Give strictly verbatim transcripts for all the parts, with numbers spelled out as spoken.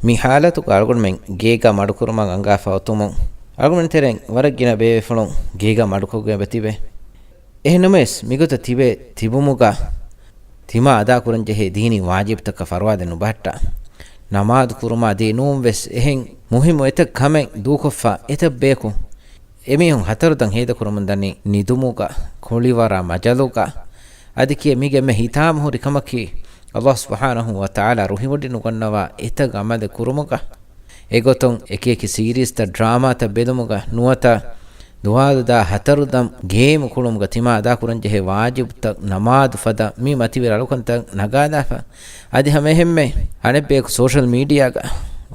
މި ޙާލަތުގަ އަޅުގަނޑުމެން ގޭގަ މަޑުކުރުމަށް އަންގާފަ އޮތުމުން، އަޅުގަނޑުމެން ތެރެއިން ވަރަށް ގިނަ ބޭބޭފުޅުން ގޭގަ މަޑުކޮށްގެން އެބަ ތިބޭ. އެހެންނަމަވެސް، މިގޮތަށް ތިބޭ ތިބުމުގަ ތިމާ އަދާކުރަންޖެހޭ ދީނީ ވާޖިބުތަކަށް ފަރުވާދެއް ނުބަހައްޓާ. ނަމާދު ކުރުމާ ދިޔަ ނޫން ވެސް އެހެން މުހިއްމު އެތައް ކަމެއް ދޫކޮށްފަ އެތައް ބަޔަކު އެމީހުން ހަތަރުދަން ހޭދަކުރަމުން ދަނީ ނިދުމުގަ، ކުޅިވަރާ މަޖަލުގަ. އަދި ކިޔޭ މީގެ އެންމެ ހިތާމަ ހުރި ކަމަކީ، ﷲ ސުބްޙާނަހޫ ވަތަޢާލާ ރުހިވޮޑިނުގަންނަވާ އެތައް ޢަމަލެއް ކުރުމުގަ. އެގޮތުން އެކިއެކި ސީރީޒްތައް ޑްރާމާތައް ބެލުމުގަ ނުވަތަ ދުވާލުދާ ހަތަރުދަން ގޭމު ކުޅުމުގަ ތިމާ އަދާކުރަންޖެހޭ ވާޖިބުތައް ނަމާދު ފަދަ މި މަތިވެރި އަޅުކަންތައް ނަގާލާފަ. އަދި ހަމަ އެހެންމެ އަނެއްބަޔަކު ސޯޝަލް މީޑިއާގަ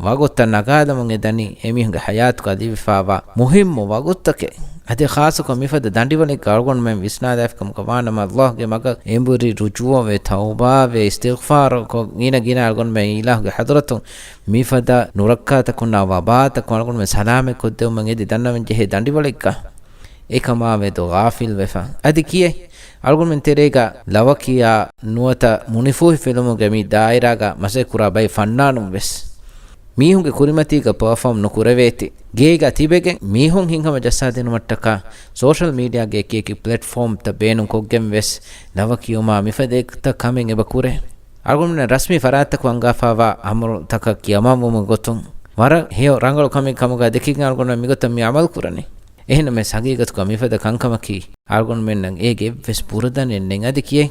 ވަގުތުތައް ނަގާލަމުން އެ ދަނީ އެމީހުންގެ ޙަޔާތުގަ ލިބިފާވާ މުހިއްމު ވަގުތުތަކެއް. އަދި ޚާއްޞަކޮށް މިފަދަ ދަނޑިވަޅެއްގަ އަޅުގަނޑުމެން ވިސްނާލާފިކަމުގަ ވާނަމަ، ﷲ ގެ މަގަށް އެނބުރި ރުޖޫޢަވެ، ތައުބާވެ، އިސްތިޣްފާރުކޮށް، ގިނަ ގިނަ އަޅުގަނޑުމެން އިލާހުގެ ޙަޟްރަތުން މިފަދަ ނުރައްކާތަކުންނާ ވަބާތަކުން އަޅުގަނޑުމެން ސަލާމަތް ކޮށްދެވުމަށް އެދި ދަންނަވަން ޖެހޭ ދަނޑިވަޅެއްގަ އެކަމާމެދު ޣާފިލް ވެފަ. އަދި ކިޔޭ، އަޅުގަނޑުމެން ތެރޭގަ ލަވަ ކިޔާ ނުވަތަ މުނިފޫހި ފިލުމުގެ މި ދާއިރާގަ މަސައްކަތް ކުރާ ބައެއް ފަންނާނުން ވެސް މީހުންގެ ކުރިމަތީގަ ޕަރފޯމް ނުކުރެވޭތީ. ގޭގަ ތިބެގެން މީހުން ހިތްހަމަ ޖައްސާދިނުމަށްޓަކާ ސޯޝަލް މީޑިއާގެ އެކި އެކި ޕްލެޓްފޯމްތައް ބޭނުން ކޮށްގެން ވެސް ލަވަ ކިޔުމާ މިފަދަ އެތައް ކަމެއް އެބަ ކުރޭ. އަޅުގަނޑުމެން ރަސްމީ ފަރާތްތަކުން އަންގާފާވާ އަމުރުތަކަށް ކިޔަމަންވުމުގެ ގޮތުން ވަރަށް ހެޔޮ ރަނގަޅު ކަމެއް ކަމުގަ ދެކިގެން އަޅުގަނޑުމެން މިގޮތަށް މި ޢަމަލު ކުރަނީ. އެހެންނަމަވެސް ހަގީގަތުގަ މިފަދަ ކަންކަމަކީ އަޅުގަނޑުމެންނަށް އޭގެ އެއްވެސް ބުރަދަނެއް ނެތް. އަދި ކިޔޭ،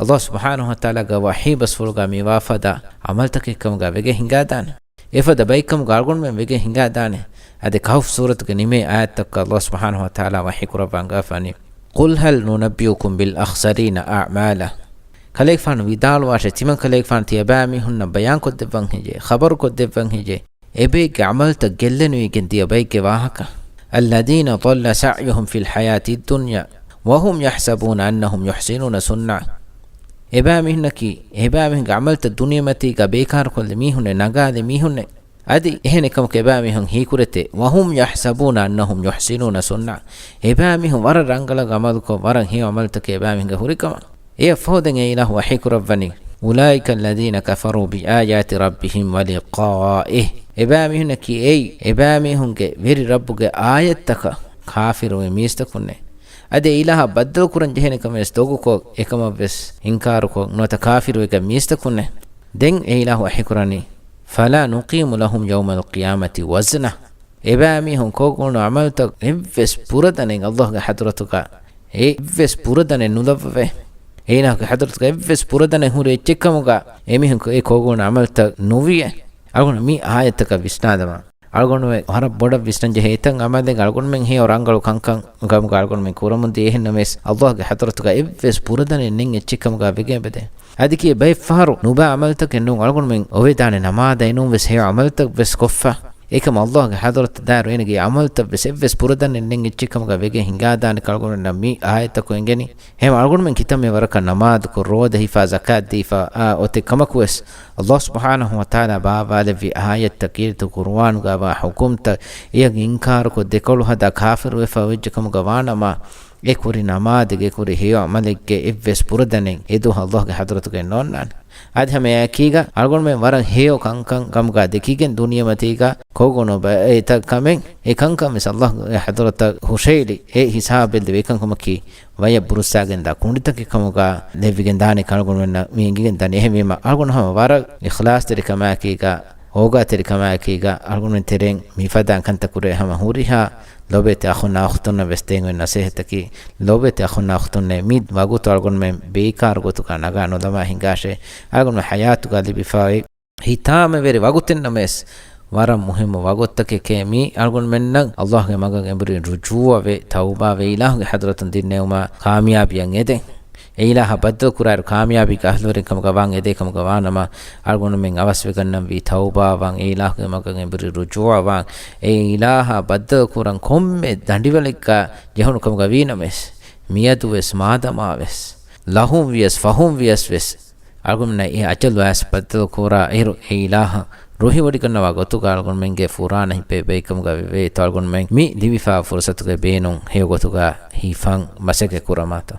ﷲ ސުބްޙާނަހޫ ވަތަޢާލާގެ ވަޙީ ބަސްފުޅުގަ މިވާ ފަދަ ޢަމަލުތަކެއްކަމުގަ ވެގެން ހިނގާދާނެ. އެފަދަ ބައެއްކަމުގަ އަޅުގަނޑުމެން ވެގެން ހިނގާދާނެ. އަދި ކަހުފް ސޫރަތުގެ ނިމޭ އާޔަތްތަކުގަ ﷲ ސުބްޙާނަހޫ ވަތަޢާލާ ވަޙީ ކުރައްވާ އަންގާފާނީ، قل هل ننبئكم بالأخسرين أعمالا. ކަލޭގެފާނު ވިދާޅުވާށޭ، ތިމަން ކަލޭގެފާނު ތިޔަބައިމީހުންނަށް ބަޔާންކޮށްދެއްވަން ހެއްޔޭ، ޚަބަރުކޮށްދެއްވަން ހެއްޔޭ؟ އެބައެއްގެ ޢަމަލުތައް ގެއްލެނިވިގެން ދިޔަ ބައެއްގެ ވާހަކަ. الذين ضل سعيهم في الحياة الدنيا وهم يحسبون أنهم يحسنون صنعا. އެބައިމީހުންނަކީ، އެބައިމީހުންގެ ޢަމަލުތައް ދުނިޔެމަތީގަ ބޭކާރުކޮށްލި މީހުންނޭ، ނަގާލި މީހުންނޭ. އަދި އެހެން އެކަމަކު އެބައިމީހުން ހީކުރެތޭ، وهم يحسبون أنهم يحسنون صنعا. އެބައިމީހުން ވަރަށް ރަނގަޅަށް ޢަމަލުކޮށް، ވަރަށް ހެޔޮ ޢަމަލުތަކެއް އެބައިމީހުންގެ ހުރިކަމަށް. އެއަށްފަހު ދެން އެ އިލާހު ވަޙީ ކުރައްވަނީ، أولئك الذين كفروا بآيات ربهم ولقائه. އެބައިމީހުންނަކީ އެއީ، އެބައިމީހުންގެ ވެރި ރައްބުގެ އާޔަތްތަކަށް ކާފިރުވި މީސްތަކުންނޭ. އަދި އެ އިލާހަށް ބައްދަލު ކުރަން ޖެހޭނެ ކަމެއް ވެސް ދޮގުކޮށް، އެކަމަށް ވެސް އިންކާރުކޮށް، ނުވަތަ ކާފިރުވެގެން މީސްތަކުންނޭ. ދެން އެ އިލާހު ވަޙީ ކުރަނީ، فلا نقيم لهم يوم القيامة وزنا. އެބައިމީހުން ކޮށްގުޅުނު ޢަމަލުތައް އެއްވެސް ބުރަދަނެއް ﷲގެ ޙަޟްރަތުގަ އެއްވެސް ބުރަދަނެއް ނުލައްވަވޭ. އެ އިލާހުގެ ޙަޟްރަތުގަ އެއްވެސް ބުރަދަނެއް ހުރި އެއްޗެއްކަމުގަ އެމީހުން އެ ކޮށްގުޅުނު ޢަމަލުތައް ނުވިޔޭ. އަޅުގަނޑު މި އާޔަތްތަކަށް ވިސްނާލަމާ، އަޅުގަނޑުމެން ވަރަށް ބޮޑަށް ވިސްނަން ޖެހޭ އެތައް ޢަމަލެއް އަޅުގަނޑުމެން ހެޔޮ ރަނގަޅު ކަންކަން ކަމުގަ އަޅުގަނޑުމެން ކުރަމުން ދިޔަ. އެހެންނަމަވެސް، ﷲގެ ޙަޟްރަތުގަ އެއްވެސް ބުރަދަނެއް ނެތް އެއްޗެއްކަމުގަ ވެގެން އެބަދޭ. އަދި ކިޔޭ ބައެއް ފަހަރު ނުބައި ޢަމަލުތަކެއް ނޫން އަޅުގަނޑުމެން އޮވެދާނެ ނަމާދަށް ނޫން ވެސް ހެޔޮ ޢަމަލުތައް ވެސް ކޮށްފަ. އެކަމަށް ﷲގެ ޙަޟްރަތަށް ދާއިރު އޭނަގެ ޢަމަލުތައް ވެސް އެއްވެސް ބުރަދަނެއް ނެތް އެއްޗެއްކަމުގަ ވެގެން ހިނގާދާނެ ކަޅުގަނޑުމެންނަށް މި އާޔަތްތަކުން އެނގެނީ. އެހެން އަޅުގަނޑުމެން ކިތަންމެ ވަރަކަށް ނަމާދުކޮށް، ރޯދަ ހިފާ، ޒަކާތް ދީފާ، އާ، އޮތެއް ކަމަކު ވެސް، ﷲ ސުބްޙާނަހޫ ވަތަޢާލާ ބާވާލެއްވި އާޔަތްތައް، ކީރިތި ޤުރުއާނުގަ ވާ ޙުކުމްތައް، އެޔަށް އިންކާރުކޮށް، ދެކޮޅު ހަދާ ކާފިރުވެފަ އޮވެއްޖެ ކަމުގަ ވާނަމަ، އެ ކުރި ނަމާދެއްގެ ކުރި ހެޔޮ ޢަމަލެއްގެ އެއްވެސް ބުރަދަނެއް އެދުވަހު ﷲގެ ޙަޟްރަތުގައި ނޯންނާނެ. އަދި ހަމަ އެއާއެކީގަ އަޅުގަނޑުމެން ވަރަށް ހެޔޮ ކަންކަން ކަމުގަ ދެކިގެން ދުނިޔެމަތީގަ ކޮށްގުނު ބައެއް ކަމެއް، އެ ކަންކަން ވެސް ﷲގެ ޙަޟްރަތަށް ހުށައެޅި އެ ހިސާބެއް ލިބި ކަންކަމަކީ، ވަޔަށް ބުރުއްސާގެންދާ ކުނޑިތަކެއް ކަމުގަ ލެއްވިގެން ދާނެ ކަޅުގަނޑުމެންނަށް މި އެނގިގެން ދާނެ. އެހެންވީމަ، އަޅުގަނޑު ހަމަ ވަރަށް އިޚްލާޞްތެރިކަމާއެކީގަ، އޯގާތެރިކަމާއެކީގަ، އަޅުގަނޑުމެން ތެރެއިން މިފަދަ ކަންތައް ކުރޭ ހަމަ ހުރިހާ ލޯބިވެތި އަޚުންނާ އުޚްތުންނަށް ވެސް ދޭން އޮތް ނަޞޭޙަތަކީ، ލޯބިވެތި އަޚުންނާ އުޚްތުންނޭ، މި ވަގުތު އަޅުގަނޑުމެން ބޭކާރު ގޮތުގަ ނަގާ ނުލަމާ ހިނގާށޭ. އަޅުގަނޑުމެން ޙަޔާތުގަ ލިބިފައި ހިތާމަވެރި ވަގުތެއް ނަމަވެސް، ވަރަށް މުހިއްމު ވަގުތަކެކޭ މީ. އަޅުގަނޑުމެންނަށް ﷲގެ މަގަށް އެނބުރި ރުޖޫޢަވެ، ތައުބާވެ، އިލާހުގެ ޙަޟްރަތުން ދިންނެވުމާ ކާމިޔާބީއަށް އެދެން. އެ އިލާހަށް ބައްދަލު ކުރާއިރު ކާމިޔާބީގެ އަހްލުވެރިން ކަމުގަ ވާން އެދޭ ކަމުގަ ވާނަމަ، އަޅުގަނޑުމެން އަވަސްވެގަންނަންވީ ތައުބާވާން، އެ އިލާހުގެ މަގަށް އެނބުރި ރުޖޫޢަވާން. އެ އިލާހަށް ބައްދަލު ކުރަން ކޮންމެ ދަނޑިވަޅެއްގަ ޖެހުނު ކަމުގަ ވީނަމަވެސް، މިއަދުވެސް މާދަމާވެސް، ލަހުން ވިޔަސް ފަހުން ވިޔަސް ވެސް، އަޅުގަނޑުމެންނަށް އެ އަޖަލު އައިސް ބައްދަލު ކުރާ އިރު، އެ އިލާހަށް ރުހިވޮޑިގަންނަވާ ގޮތުގަ އަޅުގަނޑުމެންގެ ފުރާނަ ހިތް ބޭބެއިކަމުގަ ވެވޭތޯ. އަޅުގަނޑުމެން މި ލިބިފާ ފުރުޞަތުގެ ބޭނުން ހެޔޮ ގޮތުގަ ހިފަން މަސައްކަތް ކުރަމާތޯ.